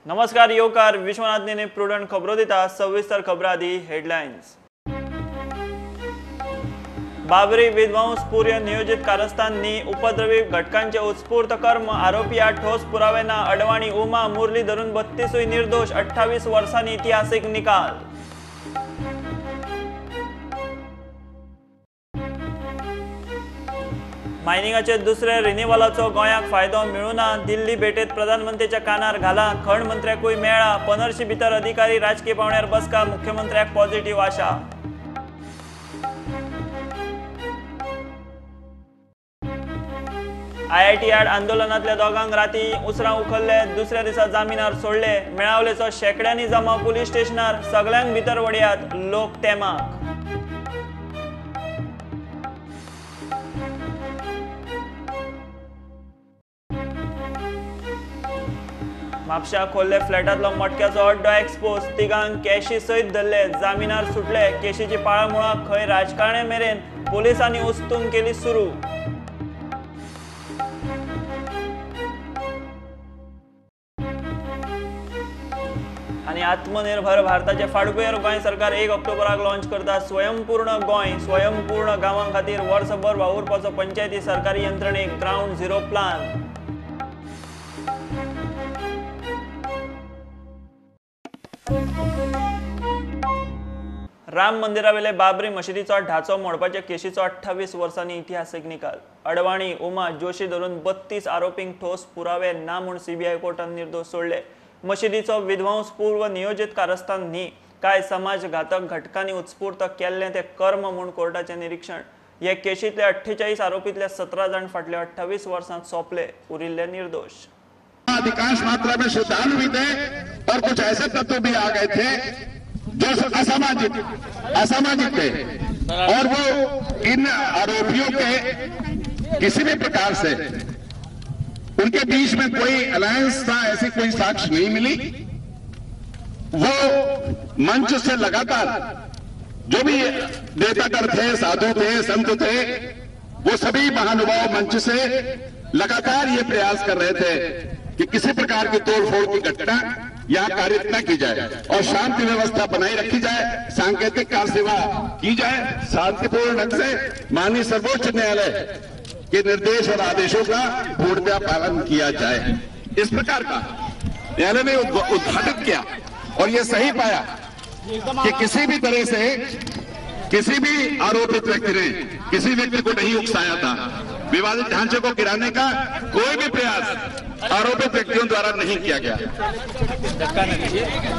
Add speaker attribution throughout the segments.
Speaker 1: नमस्कार येवकार विश्वनाथ नेने प्रुडंट खबरो दिता. सविस्तर खबरां आदी हेडलायन्स. बाबरी विध्वंस पूर्य नियोजित कारस्थान उपद्रवी घटकांचे उत्स्फूर्त कर्म आरोपी आड ठोस पुरावे ना. अडवाणी उमा मुरली धरून 32 निर्दोष. 28 वर्सांनी इतिहासीक निकाल. मायनिंगाचे दुसरे रिन्यूवलाचो गोंयाक फायदो मेळुना. दिल्ली भेटेत प्रधानमंत्र्याच्या कानार घाला. खण मंत्र्याकूय मेळा. 15 भितर अधिकारी राजकीय पावंड्यार बसका. मुख्यमंत्र्याक पॉझिटिव्ह आशा. आयआयटी आड आंदोलनातल्या दोगांक राती उसरां उखल्ले. दुसऱ्या दिसा जामिनार सोडले. मेळावलेचो शेकड्यांनी जमाव पुलीस स्टेशनार. सगळ्यांक भितर वडयात लोक तेमाक. म्हापशा खोल्ले फ्लॅटांतलो मटक्याचो अड्डो एक्सपोज. तिगांक कॅशी सयत धरले. जामिनार सुटले. केशीची पाळामुळां खंय राजकारण्या मेरेन पोलिसांनी उस्तून केली सुरू. आनी आत्मनिर्भर भारताचे फाटभुंयेर गोंय सरकार 1 ऑक्टोबराक लॉन्च करता स्वयंपूर्ण गोंय. स्वयंपूर्ण गांवां खातीर वर्सभर वावुरपाचो पंचायती सरकारी यंत्रणेक ग्रावंड झिरो प्लान. राम मंदिरावेले बाबरी मशिदीचो ढाचो मोडपाच्या केशीचो 28 वर्सांनी इतिहासीक निकाल. अडवाणी उमा जोशी धरून 32 आरोपींक ठोस पुरावे ना म्हूण सीबीआय कोर्टान निर्दोष सोडले. मशिदीचो विध्वंस पूर्व नियोजित कारस्थान न्ही, काय समाजघातक घटकांनी उत्स्फूर्त केल्लें तें कर्म म्हूण कोर्टाचें निरीक्षण. हे केशींतले 48 आरोपींतले 17 जाण फाटल्या 28 वर्सांत सोंपले. उरिल्ले निर्दोष.
Speaker 2: अधिकांश मात्रा में श्रद्धालु भी थे और कुछ ऐसे तत्व भी आ गए थे जो असामाजिक थे और वो इन आरोपियों के किसी भी प्रकार से उनके बीच में कोई अलायंस था ऐसी कोई साक्ष्य नहीं मिली। वो मंच से लगातार जो भी नेतागण थे, साधु थे, संत थे, वो सभी महानुभाव मंच से लगातार ये प्रयास कर रहे थे कि किसी प्रकार की तोड़फोड़ की घटना यहाँ कारित न की जाए और शांति व्यवस्था बनाई रखी जाए, सांकेतिक कार सेवा की जाए, शांतिपूर्ण ढंग से माननीय सर्वोच्च न्यायालय के निर्देश और आदेशों का पूर्णतया पालन किया जाए। इस प्रकार का न्यायालय ने उद्घाटित किया और यह सही पाया कि किसी भी तरह से किसी भी आरोपित व्यक्ति ने किसी व्यक्ति को नहीं उकसाया था। विवादित ढांचे को गिराने का कोई भी प्रयास आरोपित व्यक्तियों द्वारा नहीं किया गया।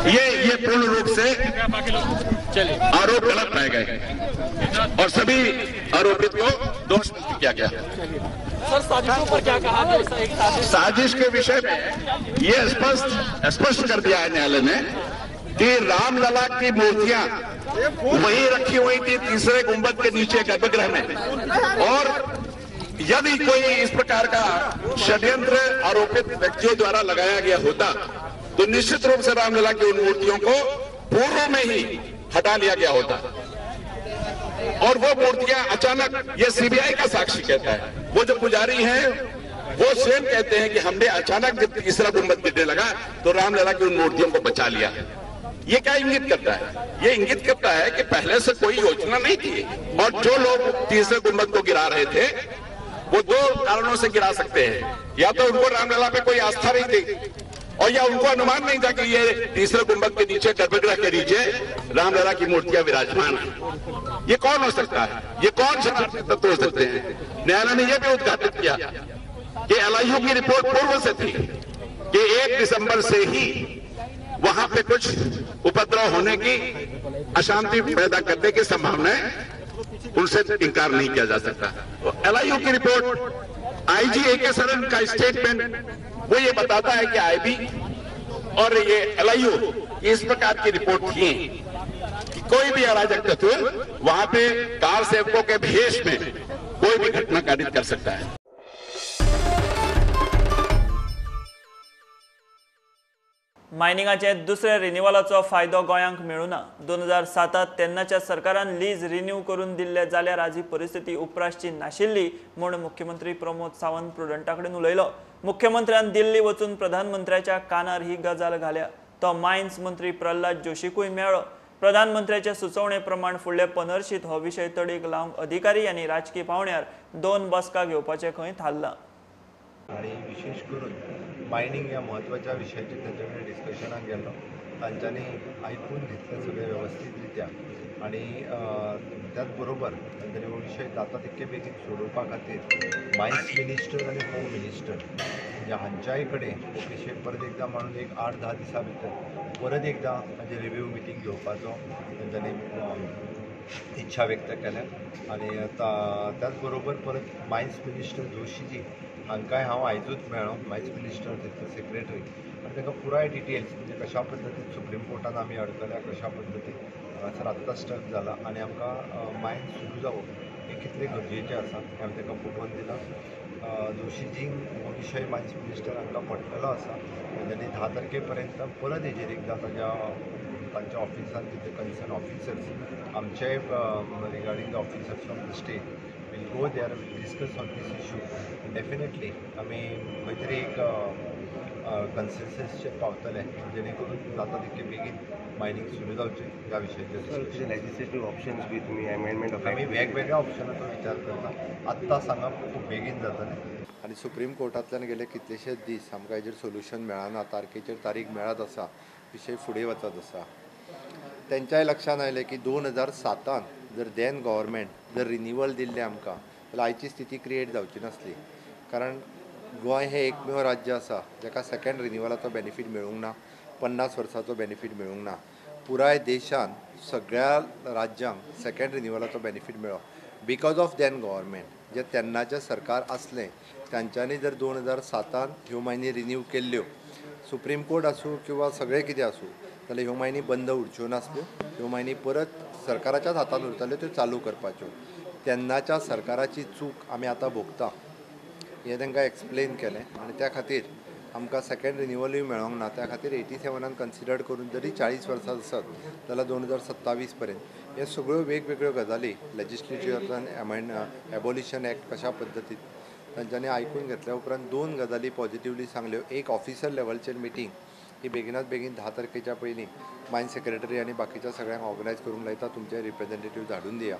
Speaker 2: ये पूर्ण रूप से आरोप गलत पाए गए और सभी आरोपित को दोष मुक्त किया गया।
Speaker 3: सर, साजिशों पर क्या कहा?
Speaker 2: साजिश के विषय में ये स्पष्ट कर दिया है न्यायालय ने कि रामलला की मूर्तियां वही रखी हुई थी तीसरे गुंबद के नीचे गर्भगृह में, और यदि कोई इस प्रकार का षड्यंत्र आरोपित व्यक्तियों द्वारा लगाया गया होता तो निश्चित रूप से रामलला की उन मूर्तियों को पूर्व में ही हटा लिया गया होता। और वो मूर्तियां अचानक, ये सीबीआई का साक्षी कहता है, वो जो पुजारी हैं वो स्वयं कहते हैं कि हमने अचानक जब तीसरा गुंबद गिरने लगा तो रामलला की उन मूर्तियों को बचा लिया। ये क्या इंगित करता है? ये इंगित करता है कि पहले से कोई योजना नहीं थी और जो लोग तीसरे गुंबद को गिरा रहे थे वो दो कारणों से गिरा सकते हैं, या तो उनको रामलला पे कोई आस्था नहीं थी और या उनको अनुमान नहीं था कि ये तीसरे गुंबद के नीचे, गर्भगृह के नीचे रामलला की मूर्तियां विराजमान है। ये कौन हो सकता है? ये कौन शरारती तत्व हो सकते हैं? न्यायालय ने यह भी उद्घाटित किया कि एलआईयू की रिपोर्ट पूर्व से थी कि 1 दिसंबर से ही वहां पे कुछ उपद्रव होने की, अशांति पैदा करने की संभावनाएं, उनसे इनकार नहीं किया जा सकता। एलआईयू की रिपोर्ट, आईजी एके सरन का स्टेटमेंट, वो ये बताता है कि आईबी और ये एलआईयू इस प्रकार की रिपोर्ट थी कि कोई भी अराजक तत्व वहां पे कार सेवकों के भेष में कोई भी घटना कारित कर सकता है।
Speaker 1: मायनिंगाचे दुसऱ्या रिन्यूवलाचो फायदो गोंयांक मेळुना। 2007 तेन्नाच्या सरकारान लीज रिन्यू करून दिल्ले जाल्यार आज ही परिस्थिती उप्रासची नाशिल्ली म्हूण मुख्यमंत्री प्रमोद सावंत प्रुडंटा कडेन उलयलो। मुख्यमंत्र्यान दिल्ली वचून प्रधानमंत्र्याच्या कानार ही गजाल घाल्या. तो मायन्स मंत्री प्रल्हाद जोशीकूय मेळ्ळो. प्रधानमंत्र्याच्या सुचोवणे प्रमाण फुडले पंदरशीत हो विशय तडीक लावंक अधिकारी आनी राजकी पावंड्यार 2 बसका घेवपाचें खंय थारलां.
Speaker 4: आनी विशेष करून मायनींग ह्या म्हत्वाच्या विशयाचेर तांचे कडेन डिस्कशनाक गेल्लो. तांच्यांनी आयकून घेतलें सगळें वेवस्थीत रित्या आनी त्याच बरोबर तांच्यांनी हो विशय जाता तितके बेगीन सोडोवपा खातीर मायन्स मिनिस्टर आनी होम मिनिस्टर म्हणजे हांच्याय कडेन हो विशय परत एकदां मांडून एक 8-10 दिसां भितर परत एकदां हाजेर रिव्यू मिटींग घेवपाचो तांच्यांनी इच्छा व्यक्त केल्या. आनी त्याच बरोबर परत मायन्स मिनिस्टर जोशीजी हांकांय हांव आयजूच मेळ्ळो, मायन्स मिनिस्टर तांचो सेक्रेटरी, आनी तांकां पुराय डिटेल्स म्हणजे कशा पद्दतीन सुप्रीम कोर्टान आमी अडकल्या, कशा पद्दतीन हांगासर आत्तां स्टक जाला आनी आमकां मायन्स सुरू जावप हें कितलें गरजेचें आसा हें हांवें तांकां पटोवन दिलां. जोशीजींक हो विशय मायन्स मिनिस्टर हांकां पटलेलो आसा. तांच्यांनी 10 तारखे पर्यंत परत हेजेर एकदां तांच्या ऑफिसान तिथे कन्सर्न ऑफिसर्स आमचे regarding the officers from the state will go there, will discuss on this issue. Definitely आमी खंय तरी एक कन्सेन्ससचेर पावतले जेणे करून जाता तितके बेगीन मायनींग सुरू जावचें ह्या विशयाचेर.
Speaker 5: लेजिस्लेटीव ऑप्शन्स बी तुमी अमेंडमेंट
Speaker 4: आमी वेगवेगळ्या ऑप्शनाचो विचार करता. आत्तां सांगप खूब बेगीन जातलें. आनी सुप्रीम कोर्टांतल्यान गेले कितलेशेच दीस आमकां हेजेर सोल्युशन मेळना, तारखेचेर तारीख मेळत आसा, विशय फुडें वचत आसा. तेंच्याय लक्षांत आयलें की 2007 जर then government जर रिनिवल दिल्लें आमकां जाल्यार आयची स्थिती क्रिएट जावची नासली. कारण गोंय हें एकमेव राज्य आसा जाका सेकेंड रिनिवलाचो बेनिफीट मेळूंक ना, 50 वर्सांचो बेनिफीट मेळूंक ना. पुराय देशान सगळ्या राज्यांक सेकेंड रिनिवलाचो बेनिफीट मेळ्ळो because of then government. जे तेन्नाचें सरकार आसलें तांच्यांनी जर 2007 ह्यो मायनी रिन्यू केल्ल्यो, सुप्रीम कोर्ट आसूं किंवा सगळें कितें आसूं, जाल्यार ह्यो मायनी बंद उरच्यो नासल्यो, ह्यो मायनी परत सरकाराच्याच हातान उरताल्यो, त्यो चालू करपाच्यो. तेन्नाच्या सरकाराची चूक आमी आतां भोगता हें तांकां एक्सप्लेन केलें आनी त्या खातीर आमकां सेकेंड रिन्युअलूय मेळोंक ना. त्या खातीर 87 कन्सिडर करून जरी 40 वर्सां आसत जाल्यार 2027 पर्यंत हे सगळ्यो वेगवेगळ्यो गजाली लेजिस्लेचरान अमेंड एबोलिशन एक्ट कशा पद्दतीन तांच्यांनी आयकून घेतल्या उपरांत 2 गजाली पॉझिटिवली सांगल्यो. एक ऑफिसर लेवलचेर मिटींग ही बेगिनात बेगीन 10 तारखेच्या पयलीं मायन्स सेक्रेटरी आनी बाकीच्या सगळ्यांक ऑर्गनायज करूंक लायता, तुमचे रिप्रेझेंटेटीव धाडून दिया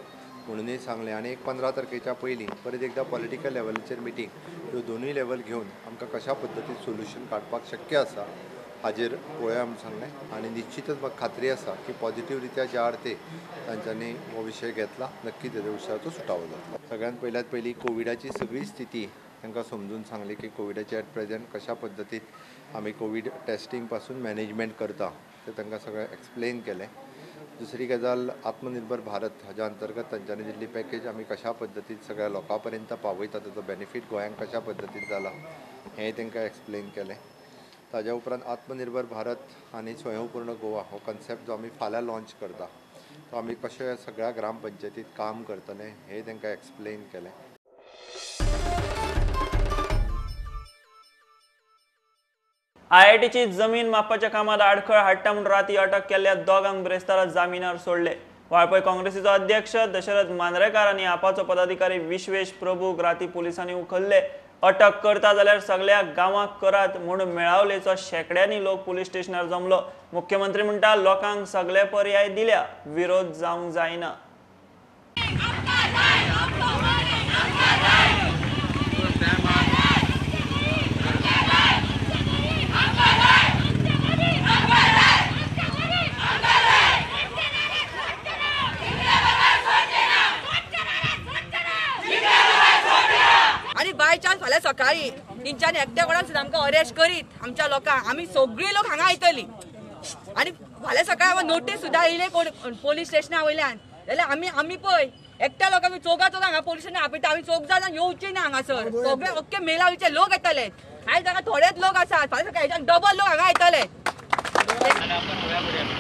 Speaker 4: म्हणूनय सांगलें. आनी एक 15 तारखेच्या पयलीं परत एकदां पॉलिटिकल लेवलाचेर मिटींग, ह्यो दोनूय लेवल घेवन आमकां कशा पद्दतीन सोल्युशन काडपाक शक्य आसा हाजेर पळोवया म्हूण सांगलें. आनी निश्चितच म्हाका खात्री आसा की पॉझिटिव्ह रित्या ज्या अर्थे तांच्यांनी हो विशय घेतला नक्की तेज्या विशयाचो सुटावो जातलो. सगळ्यांत पयल्यात पयलीं कोविडाची सगळी स्थिती तांकां समजून सांगली की कोविडाची एट प्रेझेंट कशा पद्दतीन आमी कोवीड टेस्टिंग पासून मॅनेजमेंट करता तें तांकां सगळें एक्सप्लेन केलें. दुसरी गजाल आत्मनिर्भर भारत हाज्या अंतर्गत तांच्यांनी दिल्ली पॅकेज आमी कशा पद्दतीन सगळ्या लोकां पर्यंत पावयता, ताचो बेनिफीट गोंयांक कशा पद्दतीन जाला हें तांकां एक्सप्लेन केलें. ताज्या उपरांत आत्मनिर्भर भारत आनी स्वयंपूर्ण गोवा हो कन्सेप्ट जो आमी फाल्यां लॉन्च करता तो आमी कशे सगळ्या ग्रामपंचायतीत काम करतले हें तांकां एक्सप्लेन केलें.
Speaker 1: आयआयटीची जमीन मापपाच्या कामात आडखळ हाडटा म्हूण राती अटक केल्ल्या दोगांक ब्रेस्तारा जामिनार सोडले. वाळपय काँग्रेसीचो अध्यक्ष दशरथ मांद्रेकार आनी आपाचो पदाधिकारी विश्वेश प्रभूक राती पुलिसांनी उखल्ले. अटक करता जाल्यार सगळ्या गांवाक करात म्हूण मेळावलेचो शेंकड्यांनी लोक पुलीस स्टेशनार जमलो. मुख्यमंत्री म्हणटा लोकांक सगळे पर्याय दिल्या, विरोध जावंक जायना.
Speaker 6: बाय चान्स फाल्यां सकाळी तेंच्यांनी एकट्या कोणाक सुद्दां आमकां अरेस्ट करीत आमच्या लोकांक, आमी सगळीं लोक हांगा येतली आनी फाल्यां सकाळी आमकां नोटीस सुद्दां येयले कोण पोलीस स्टेशना वयल्यान जाल्यार आमी आमी पळय एकट्या लोकांक आमी चौगा चौगा हांगा पोलीस स्टेशनार आपयता. आमी चौग जाणां येवची ना हांगासर, सगळे अख्खे मेलावीचे लोक येतले. आयज हांगा थोडेच लोक आसात, फाल्यां सकाळी हेच्यान डबल लोक हांगा येतले.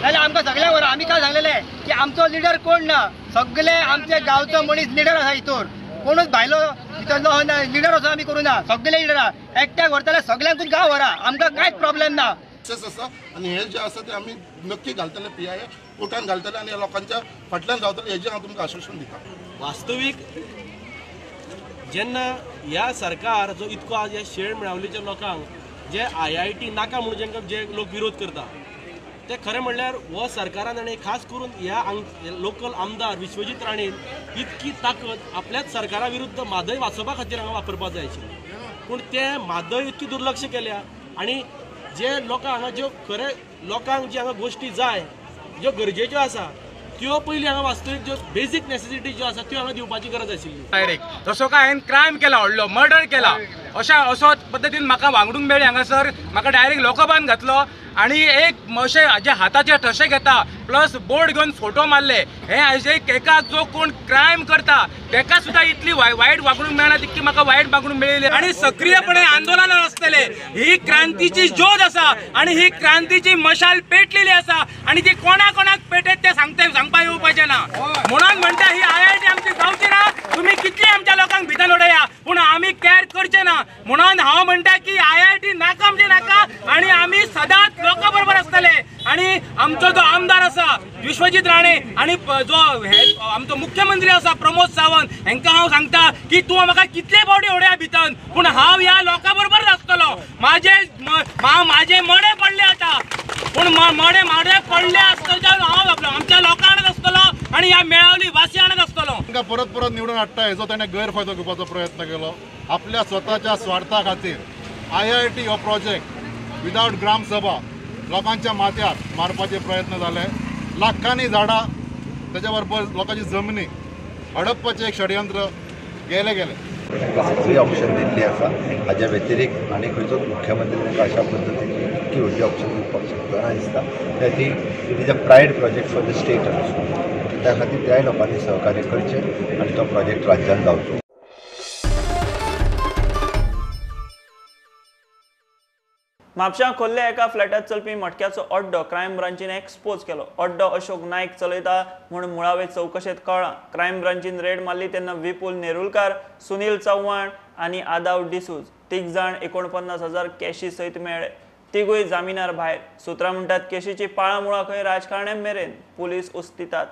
Speaker 7: जाल्यार आमकां सगळ्यांक व्हर. आमी काय सांगलेलें की आमचो लिडर कोण ना, सगळे आमचे गांवचो मनीस लिडर आसा. हितूर कोणूच भायलो भितरलो लिडर असो आमी करूं ना, सगळे लिडर एकट्याक व्हरतले सगळ्यांकूच गांव व्हरा, आमकां कांयच प्रॉब्लेम ना.
Speaker 8: आसा आनी हे जे आसा ते आमी नक्की घालतले, पी I कोर्टान घालतले आनी लोकांच्या फाटल्यान रावतले हेजें हांव तुमकां आश्वासन दिता.
Speaker 3: वास्तवीक जेन्ना ह्या सरकार जो इतको आज ह्या शेळ मेळावलीच्या लोकांक जे IIT नाका म्हणून जेंका जे लोक विरोध करता ते खरें म्हणल्यार हो सरकारान आनी खास करून ह्या लोकल आमदार विश्वजीत राणेन इतकी ताकद आपल्याच सरकारा विरुद्ध म्हादय वाचोवपा खातीर हांगा वापरपाक जाय आशिल्ली, पूण ते म्हादय इतकी दुर्लक्ष केल्या आनी जे लोकांक हांगा ज्यो खरें लोकांक जी हांगा गोश्टी जाय ज्यो गरजेच्यो आसा त्यो पयलीं हांगा वास्तवीक ज्यो बेजीक नेसेसिटी ज्यो आसा त्यो हांगा दिवपाची गरज आशिल्ली.
Speaker 9: डायरेक्ट जसो काय हांवें क्रायम केला, व्हडलो मर्डर केला अशा असो पद्दतीन म्हाका वागणूक मेळ्ळी हांगासर. म्हाका डायरेक्ट लोकबान घातलो आनी एक अशें जे हाताचे ठशे घेता प्लस बोर्ड घेवन फोटो मारले. हे आयज एका जो कोण क्रायम करता तेका सुद्दां इतली वायट वागणूक मेळना तितकी म्हाका वायट वागणूक मेळिल्ली. आनी सक्रियपणे आंदोलनां आसतले. ही क्रांतीची ज्योत आसा आनी ही क्रांतीची मशाल पेटलेली आसा आनी ती कोणा कोणाक पेटत ते सांगपाक येवपाचें ना. म्हणून म्हणटा ही IIT आमची जावची ना. तुमी कितली आमच्या लोकांक भितर उडया पूण आमी कॅर करचे ना. म्हणून हांव म्हणटा की IIT नाका म्हणजे नाका आनी आमी सदांच लोकां बरोबर आसतले. आनी आमचो जो आमदार आसा विश्वजीत राणे आनी जो आमचो मुख्यमंत्री आसा प्रमोद सावंत हेंकां हांव सांगता की तूं म्हाका कितले फावटी उडया भितर पूण हांव ह्या लोकां बरोबरच आसतलो. म्हाजे मडें पडले आतां पूण मडें माडे पडले आसतले हांव आमच्या लोकांक आसतलो आनी ह्या मेळावली वासियांक आसतलो.
Speaker 8: तांकां परत परत निवडून हाडटा हेजो ताणें गैरफायदो घेवपाचो प्रयत्न केलो. आपल्या स्वताच्या स्वार्था खातीर IIT हो प्रोजेक्ट विदावट ग्रामसभा लोकांच्या माथ्यार मारपाचे प्रयत्न जाले. लाखांनी झाडां तेच्या बरोबर लोकांची जमनी हडपपाचें एक षडयंत्र गेले गेले.
Speaker 4: तांकां सगळी ऑप्शन दिल्ली आसा. हाज्या व्यतिरिक्त आनी खंयचोच मुख्यमंत्री तांकां अशा पद्दतीन इतकी व्हडली ऑप्शन दिवपाक शकतना दिसता. त्या खातीर it is a pride project for the state also. त्या खातीर त्याय लोकांनी सहकार्य करचें आनी तो प्रोजेक्ट राज्यांत जावचो.
Speaker 1: म्हापशां खोर्ले एका फ्लॅटात चलपी मटक्याचो अड्डो क्रायम ब्रांचीन एक्सपोज केलो. अड्डो अशोक नायक चलयता म्हूण मुळावे चवकशेंत कळ्ळां. क्रायम ब्रांचीन रेड मारली तेन्ना विपुल नेरुलकार, सुनील चव्हाण आनी आदाव डिसूज तीग जाण 49,000 कॅशी सयत मेळ्ळे. तिगूय जामिनार भायर. सुत्रां म्हणटात केशीची पाळां मुळां खंय राजकारण्या मेरेन पुलीस उस्तितात.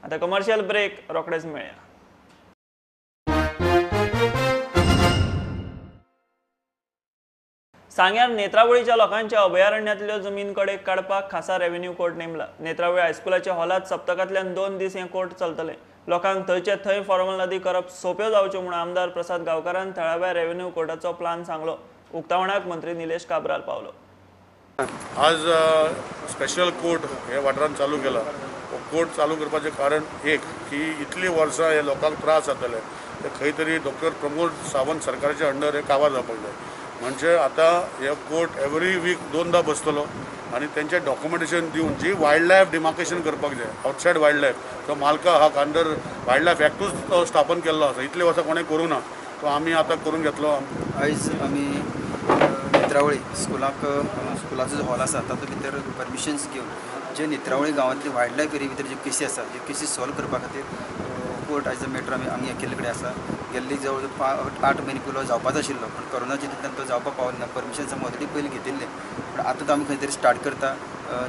Speaker 1: आतां कमर्शियल ब्रेक, रोखडेच मेळया. सांग्यार नेत्रावळीच्या लोकांच्या अभयारण्यांतल्यो जमीन कडेक काडपाक खासा रेव्हेन्यू कोर्ट नेमला. नेत्रावळी हायस्कुलाच्या हॉलांत सप्तकांतल्यान 2 दीस हें कोर्ट चलतलें. लोकांक थंयचे थंय फॉर्मल करप सोंप्यो जावच्यो म्हूण आमदार प्रसाद गांवकारान थळाव्या रेव्हेन्यू कोर्टाचो प्लान सांगलो. उक्तावणाक मंत्री निलेश काब्राल पावलो.
Speaker 10: आज स्पेशल कोर्ट हे वाठारांत चालू केला. कोर्ट चालू करपाचें कारण एक की इतली वर्सां हे लोकांक त्रास जाताले ते खंय तरी डॉक्टर प्रमोद सावंत सरकाराच्या अंडर हे काबार जावपाक जाय. म्हणजे आतां हे कोर्ट एवरी वीक 2दा बसतलो आनी तेंचें डॉक्युमेंटेशन दिवन जी वायल्ड लायफ डिमार्केशन करपाक जाय आउटसायड वायल्ड लायफ तो मालका हक अंडर वायल्ड लायफ एक्टूच तो स्थापन केल्लो आसा. इतले वर्सां कोणें करूं ना तो आमी आतां करून घेतलो.
Speaker 11: आयज आमी नेत्रावळी स्कुलाक स्कुलाचो जो हॉल आसा तातूंत भितर परमिशन्स घेवन जे नेत्रावळी गांवांतली वायल्ड लायफ एरिया भितर ज्यो केसी आसा त्यो केसी सॉल्व करपा खातीर कोर्ट आयज मॅटर आमी हांगा केल्ले कडेन आसा. गेल्ली जवळ जवळ 8 म्हयने पयलो जावपाचो आशिल्लो पूण कोरोनाच्या हितूंतल्यान तो जावपाक पावलो ना. परमिशन्स आमी ऑलरेडी पयलीं घेतिल्लें पूण आतां तो आमी खंय तरी स्टार्ट करता.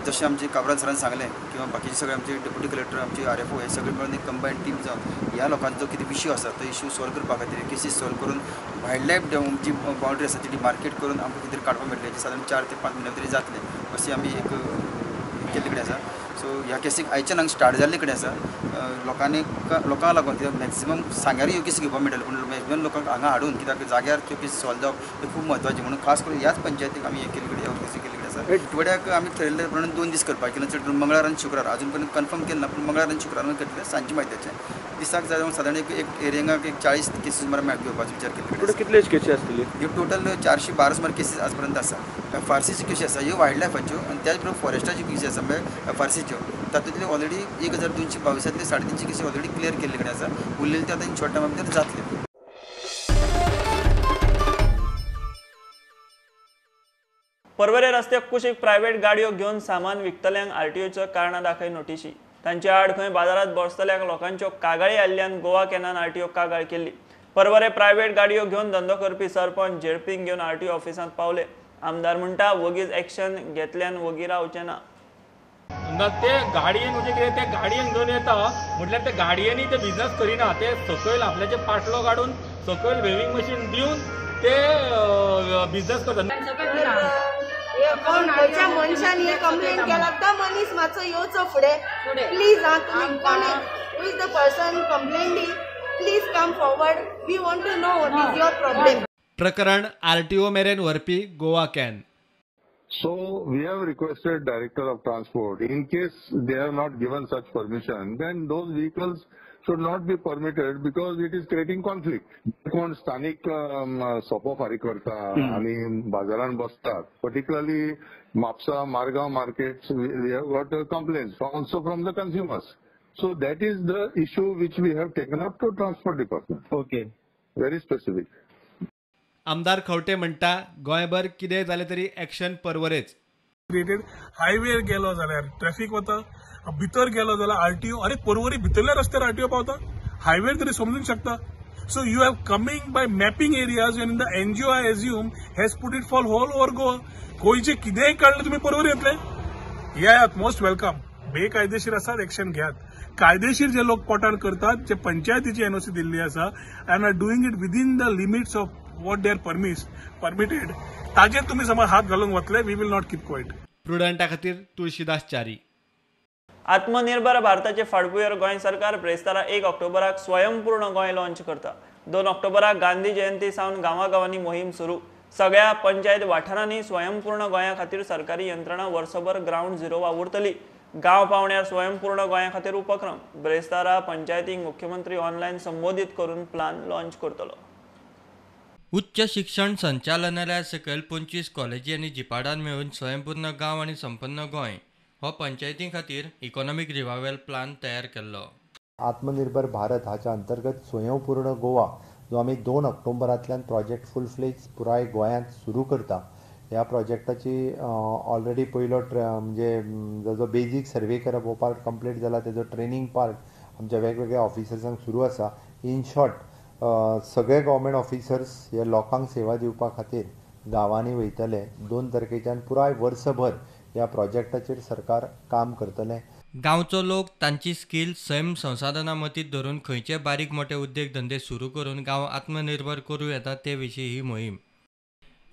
Speaker 11: जशें आमचे काब्राल सरान सांगलें किंवा बाकीचे सगळे आमचे डेप्युटी कलेक्टर आमचे RFO हे सगळे मेळून एक कंबायन टीम जावन ह्या लोकांचो कितें इश्यू आसा तो इश्यू सॉल्व करपा खातीर केसीस सॉल्व करून वायल्ड लायफ जी बाउंड्री आसा ती डिमार्केट करून आमकां कितें काडपाक मेळटलें सादारण 4 ते 5 म्हयन्या भितर जातलें अशें आमी एक केल्ले कडेन आसा. सो ह्या केसीक आयच्यान हांगा स्टार्ट जाल्ले कडेन आसा. लोकांनी लोकांक लागून कित्याक मॅक्सिमम सांग्यार ह्यो केसी घेवपाक मेळटल्यो पूण मॅक्सिमम लोकांक हांगा हाडून कित्याक जाग्यार त्यो केसी सॉल्व जावप हें खूब म्हत्वाचें म्हणून खास करून ह्याच पंचायतीक आमी हें केल्ले कडेन ह्यो केसी केल्ले कडेन आसा. आठवड्याक आमी थरयल्ले प्रमाणे 2 दीस करपाक केन्ना चड मंगळार आनी शुक्रार अजून पर्यंत कन्फर्म केलें ना पूण मंगळार आनी शुक्रार आमी करतले सांजचे मायत्याचें दिसाक जाय सादारण एक एरियांक एक 40 केसी सुमार घेवपाचो विचार केल्ले.
Speaker 12: कितले केसी आसतली?
Speaker 11: ह्यो टोटल 412 सुमार केसीस आज पर्यंत आसा. FRCच्यो केसी आसा ह्यो वायल्ड लायफाच्यो आनी त्याच बरोबर फॉरेस्टाच्यो केसी आसा म्हळ्यार FRCच्यो तातूंतल्यो ऑलरेडी 1222 350 केसी ऑलरेडी क्लियर केल्ले कडेन आसा. उरलेले ते आतां इन शॉर्ट टायमा भितर जातले.
Speaker 1: पर्वरे रस्त्याक कुशीक प्रायव्हेट गाडयो घेवन सामान विकतल्यांक आरटीओच्यो कारणां दाखय नोटिशी. तांचे आड खंय बाजारांत बसतल्या लोकांच्यो कागाळी आयिल्ल्यान गोवा कॅनान आरटीओ कागाळ केल्ली. पर्वरे प्रायव्हेट गाडयो घेवन धंदो करपी सरपंच झेडपींक घेवन आरटीओ ऑफिसांत पावले. आमदार म्हणटा वगीच एक्शन घेतल्यान वगी रावचे ना.
Speaker 12: ते गाडयेन म्हणजे कितें, ते गाडयेन घेवन येता म्हटल्यार ते गाडयेनी ते बिजनस करिना, ते सकयल आपल्याचे पाटलो काडून सकयल वेविंग मशीन दिवन ते बिजनस करतात.
Speaker 13: कोण खंयच्या मनशान हे कंप्लेन केला तो मनीस मातसो येवचो फुडें प्लीज. हा, तुमी कोण, who is the person complaining, please come forward, we want to know what is your problem.
Speaker 14: प्रकरण आरटीओ मेरेन व्हरपी Goa can.
Speaker 15: So we have requested Director of Transport, in case they have not given such permission, then those vehicles should not be permitted because it is creating conflict. कोण स्थानिक सोपो फारीक करता आनी बाजारान बसतात, particularly Mapusa, Margao markets, we have got complaints also from the consumers. So that is the issue which we have taken up to Transport Department.
Speaker 14: Okay.
Speaker 15: Very specific.
Speaker 14: आमदार खवटे म्हणटा गोंयभर कितें जालें तरी एक्शन परवरेच.
Speaker 16: क्रिएटेड हायवेर गेलो जाल्यार ट्रॅफिक वता, भितर गेलो जाल्यार आरटीओ, अरे परवरी भितरल्या रस्त्यार आरटीओ पावता, हायवेर तरी समजूंक शकता. So you have coming by mapping areas and the NGO I assume has put it for whole over Goa. गोंयचें कितेंय काडलें तुमी परवरी येतले, येयात, मोस्ट welcome. बेकायदेशीर आसात एक्शन घेयात, कायदेशीर जे लोक पोटार करतात, जे पंचायतीची एनओसी दिल्ली आसा and are doing it within the limits of what they are permitted, ताजेर तुम्ही समज हात घालूंक वतले, we will not keep quiet.
Speaker 14: प्रुडंटा खातीर तुळशीदास च्यारी.
Speaker 1: आत्मनिर्भर भारताचे फाटभुंयेर गोंय सरकार ब्रेस्तारा 1 ऑक्टोबराक स्वयंपूर्ण गोंय लॉन्च करता. 2 ऑक्टोबराक गांधी जयंती सावन गांवागांवांनी मोहीम सुरू. सगळ्या पंचायत वाठारांनी स्वयंपूर्ण गोंया खातीर सरकारी यंत्रणा वर्सभर ग्रावंड झिरो वावुरतली. गांव पावण्यार स्वयंपूर्ण गोंया खातीर उपक्रम. ब्रेस्तारा पंचायतींक मुख्यमंत्री ऑनलायन संबोधीत करून प्लान लॉन्च करतलो.
Speaker 17: उच्च शिक्षण संचालनालया सकयल 25 कॉलेजी आनी जिपाडान मेळून स्वयंपूर्ण गांव आनी संपन्न गोंय हो पंचायती खातीर इकॉनॉमीक रिवायवल प्लान तयार केल्लो.
Speaker 4: आत्मनिर्भर भारत हाच्या अंतर्गत स्वयंपूर्ण गोवा जो आमी 2 ऑक्टोबरांतल्यान प्रोजेक्ट फूल फ्लेज पुराय गोंयांत सुरू करता. ह्या प्रोजेक्टाची ऑलरेडी पयलो म्हणजे जो बेजीक सर्वे करप हो पार्ट कंप्लीट जाला, तेजो ट्रेनींग पार्ट आमच्या वेगवेगळ्या ऑफिसर्सांक सुरू आसा. इन शॉर्ट सगळे गव्हर्मेंट ऑफिसर्स हे लोकांक सेवा दिवपा खातीर गांवांनी वयतले. 2 तारखेच्यान पुराय वर्सभर ह्या प्रोजेक्टाचेर सरकार काम करतलें.
Speaker 17: गांवचो लोक तांची स्किल सैम संसाधनां मतींत धरून खंयचे बारीक मोठे उद्देग धंदे सुरू करून गांव आत्मनिर्भर करूं येता ते विशीं ही मोहीम.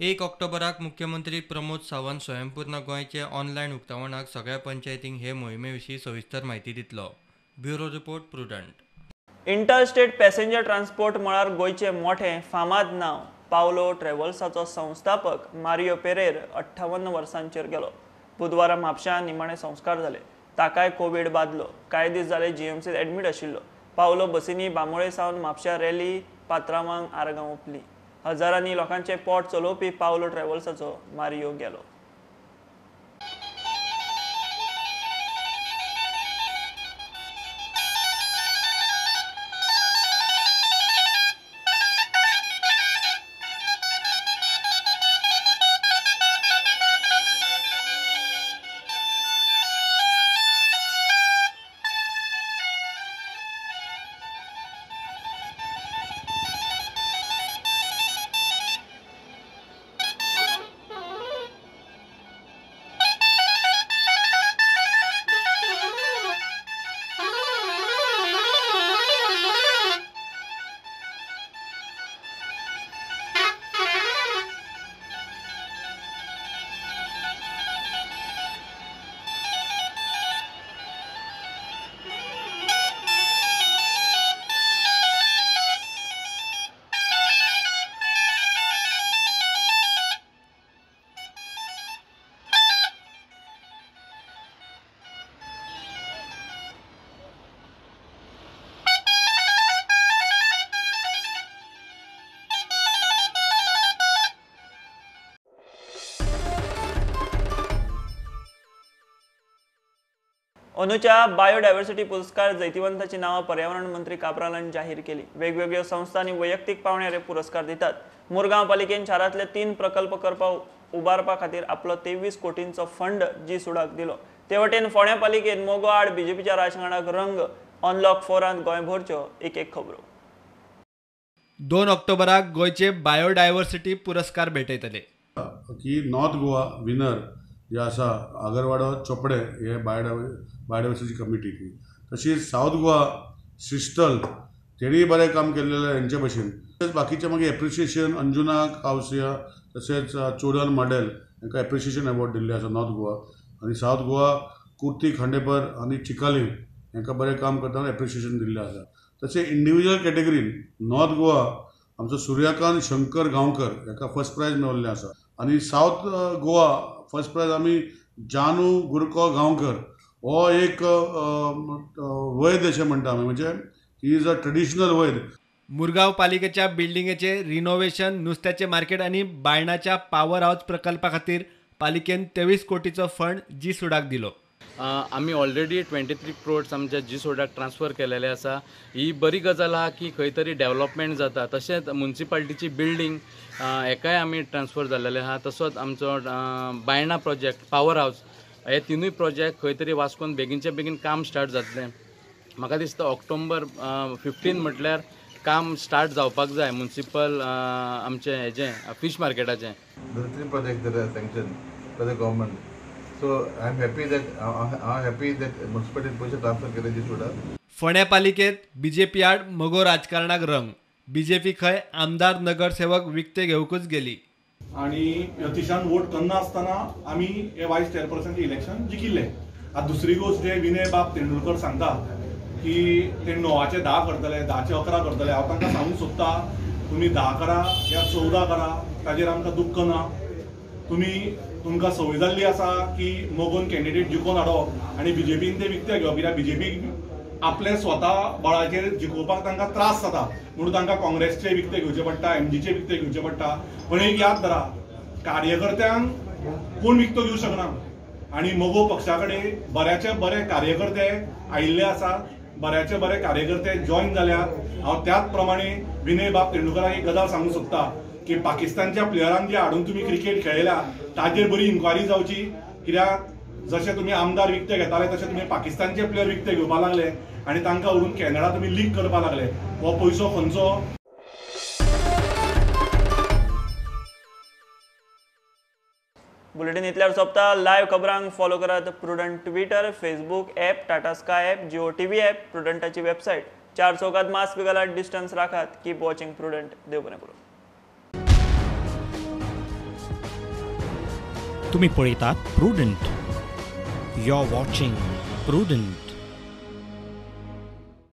Speaker 17: 1 ऑक्टोबराक मुख्यमंत्री प्रमोद सावंत स्वयंपूर्ण गोंयचे ऑनलायन उक्तावणाक सगळ्या पंचायतींक हे मोहिमे विशीं सविस्तर म्हायती दितलो. Bureau report, Prudent.
Speaker 1: Interstate passenger transport मळार गोंयचें मोठें फामाद नांव पावलो ट्रॅव्हल्साचो संस्थापक मारियो पेरेर 58 वर्सांचेर गेलो. बुधवारा म्हापश्यां निमाणे संस्कार जाले. ताकाय कोवीड बादलो. कांय दीस जाले जीएमसीत एडमीट आशिल्लो. पावलो बसींनी बांबोळे सावन म्हापश्यां रॅली पात्रावांक आर्गां ओंपली. हजारांनी लोकांचें पोट चलोवपी पावलो ट्रॅव्हल्साचो मारियो गेलो. अंदूच्या बायोडायव्हर्सिटी पुरस्कार जैतिवंताची नावां पर्यावरण मंत्री काब्रालान जाहीर केली. वेगवेगळ्यो संस्था आनी वैयक्तीक पावण्यार हे पुरस्कार दितात. मुरगांव पालिकेन शारांतले 3 प्रकल्प करपा उबारपा खातीर आपलो 23 कोटींचो फंड जी सुडाक दिलो. ते वटेन फोंड्या पालिकेन मोगो आड बीजेपीच्या राजकारणाक रंग. अनलॉक 4 गोंयभरच्यो एक एक खबरो.
Speaker 14: 2ऑक्टोबराक गोंयचे बायोडायव्हर्सिटी पुरस्कार भेटयतले.
Speaker 10: की नॉर्थ गोवा विनर जे आसा आगरवाडो चोपडे हे बायोडायवर्सिटी कमिटी ती, तशीच सावथ गोवा श्रिस्टल तेणीय बरें काम केल्लें हेंचे भशेन. तशेंच बाकीचे मागीर एप्रिशिएशन अंजुना कावसिया तशेंच चोडन माडेल हांकां एप्रिशिएशन अवॉर्ड दिल्ले आसा नॉर्थ गोवा. आनी सावथ गोवा कुर्ती खांडेपर आनी चिकाली हांकां बरें काम करतना एप्रिशिएशन दिल्लें आसा. तशें इंडिविज्युअल कॅटेगरीन नॉर्थ गोवा आमचो सूर्यकांत शंकर गांवकर हाका फर्स्ट प्रायज मेळिल्लें आसा. आनी सावथ गोवा फर्स्ट प्रायज आमी जानू गुरको गांवकर हो एक वैद्य अशें म्हणटा आमी, म्हणजे he is a traditional वैद्य.
Speaker 14: मुरगांव पालिकेच्या बिल्डिंगेचे रिनोव्हेशन, नुस्त्याचे मार्केट आनी बायणाच्या पावर हावस प्रकल्पा खातीर पालिकेन 23 कोटीचो फंड जी सुडाक दिलो.
Speaker 18: आमी ऑलरेडी 23 क्रोड्स आमच्या जी सोडाक ट्रान्सफर केलेले आसा. ही बरी गजाल आहा की खंय तरी डेव्हलपमेंट जाता. तशेंच म्युनिसिपालिटीची बिल्डींग हेकाय आमी ट्रान्सफर जाल्लेले आहा. तसोच आमचो बायणा प्रोजेक्ट, पावर हावस, हे तिनूय प्रोजेक्ट खंय तरी वास्कोन बेगीनच्या बेगीन काम स्टार्ट जातलें. म्हाका दिसता ऑक्टोबर 15 म्हटल्यार काम स्टार्ट जावपाक जाय म्युनिसिपल आमचें हेजें fish मार्केटाचें.
Speaker 19: The three projects that are sanctioned by the government. So I am happy that municipality पयशे ट्रान्सफर केले जी सुद्धा.
Speaker 14: फोंड्या पालिकेत बीजेपी आड मगो राजकारणाक रंग. बीजेपी खंय आमदार नगरसेवक विकते घेवकूच गेली.
Speaker 20: आनी यतीशान वोट करना आसतना आमी हे वायस चेअरपर्सनचे इलेक्शन जिखिल्ले. आतां दुसरी गोश्ट जे विनय बाब तेंडुलकर सांगता की ते 9चे 10 करतले, 10चे 11 करतले. हांव तांकां सांगूंक सोदता तुमी 10 करा या 14 करा ताजेर आमकां दुख्ख ना. तुमी तुमकां संवय जाल्ली आसा की मगोन कॅन्डिडेट जिखोवन हाडप आनी बीजेपीन ते विकते घेवप, कित्याक बीजेपी आपले स्वता बळाचेर जिखोवपाक तांकां त्रास जाता म्हणून तांकां काँग्रेसचे विकते घेवचे पडटा, एमजीचे विकते घेवचे पडटा. पण एक याद धरा, कार्यकर्त्यांक कोण विकतो घेवंक शकना आनी मगो पक्षा कडेन बऱ्याचे बरे कार्यकर्ते आयिल्ले आसा, बऱ्याचे बरे कार्यकर्ते जॉयन जाल्यात. हांव त्याच प्रमाणे विनय बाब तेंडुलकराक एक गजाल सांगूंक सोदता की पाकिस्तानच्या प्लेयरांक जे हाडून तुमी क्रिकेट खेळयल्या ताजेर बरी इन्क्वायरी जावची, कित्याक जशे तुमी आमदार विकते घेताले तशे तुमी पाकिस्तानचे प्लेयर विकते घेवपाक लागले आनी तांकां व्हरून कॅनडा तुमी लीक करपाक लागले. हो पयसो खंयचो?
Speaker 1: बुलेटिन इतल्यार सोंपता. लायव्ह खबरांक फॉलो करात Prudent Twitter, Facebook app, Tata Sky app, Jio TV app, प्रुडंटाची website. 4 चौकात मास्क घालात, डिस्टन्स राखात. Keep watching Prudent. देव बरें करूं.
Speaker 21: तुम्ही पळयतात Prudent. You are watching Prudent.